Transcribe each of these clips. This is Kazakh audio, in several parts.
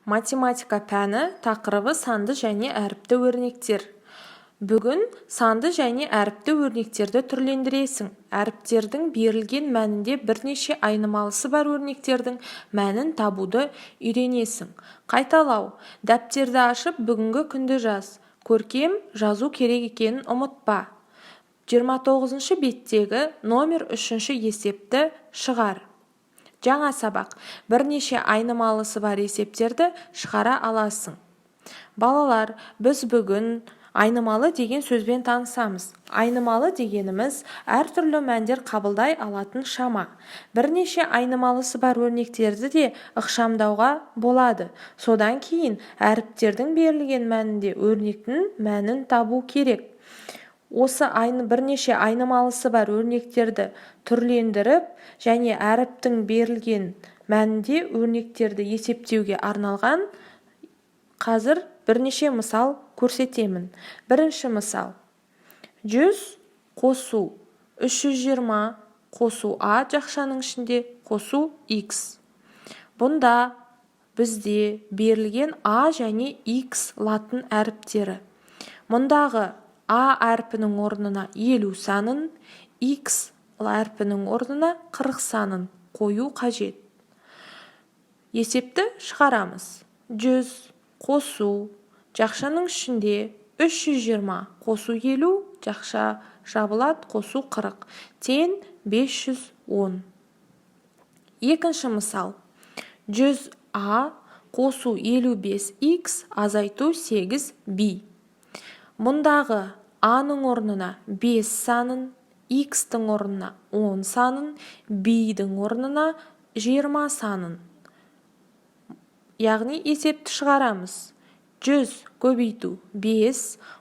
Математика пәні, тақырыбы: санды және әріпті өрнектер. Бүгін санды және әріпті өрнектерді түрлендіресің. Әріптердің берілген мәнінде бірнеше айнымалысы бар өрнектердің мәнін табуды үйренесің. Қайталау. Дәптерді ашып, бүгінгі күнді жаз. Көркем жазу керек екенін ұмытпа. 29 беттегі номер 3 есепті шығар. Жаңа сабақ. Бірнеше айнымалысы бар есептерді шығара аласың. Балалар, біз бүгін айнымалы деген сөзбен танысамыз. Айнымалы дегеніміз – әртүрлі мәндер қабылдай алатын шама. Бірнеше айнымалысы бар өрнектерді де ықшамдауға болады. Содан кейін әріптердің берілген мәнінде өрнектің мәнін табу керек. Осы бірнеше айнымалысы бар өрнектерді түрлендіріп және әріптің берілген мәнінде өрнектерді есептеуге арналған қазір бірнеше мысал көрсетемін. Бірінші мысал: 100 қосу 320 қосу а жақшаның ішінде қосу х. Бұнда бізде берілген а және х латын әріптері. Мұндағы а әрпінің орнына 50 санын, х әрпінің орнына 40 санын қою қажет. Есепті шығарамыз. 100 қосу жақшаның ішінде 320 қосу 50, жақша жабылады, қосу 40 тең 510. Екінші мысал: 100 а қосу 55 х азайту 8 б. Мұндағы а-ның орнына 5 санын, х-тің орнына 10 санын, b-дің орнына 20 санын, яғни есепті шығарамыз. 100 көбейту 5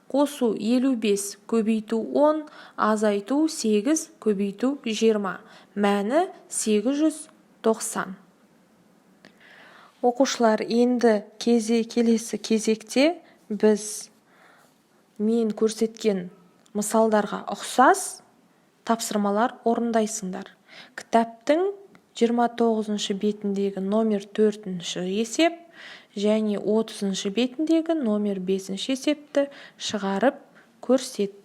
қосу 55 көбейту 10 азайту 8 көбейту 20, мәні 890. Оқушылар, енді келесі кезекте біз мен көрсеткен мысалдарға ұқсас тапсырмалар орындайсыңдар. Кітаптың 29 бетіндегі номер 4 есеп және 30 бетіндегі номер 5 есепті шығарып көрсет.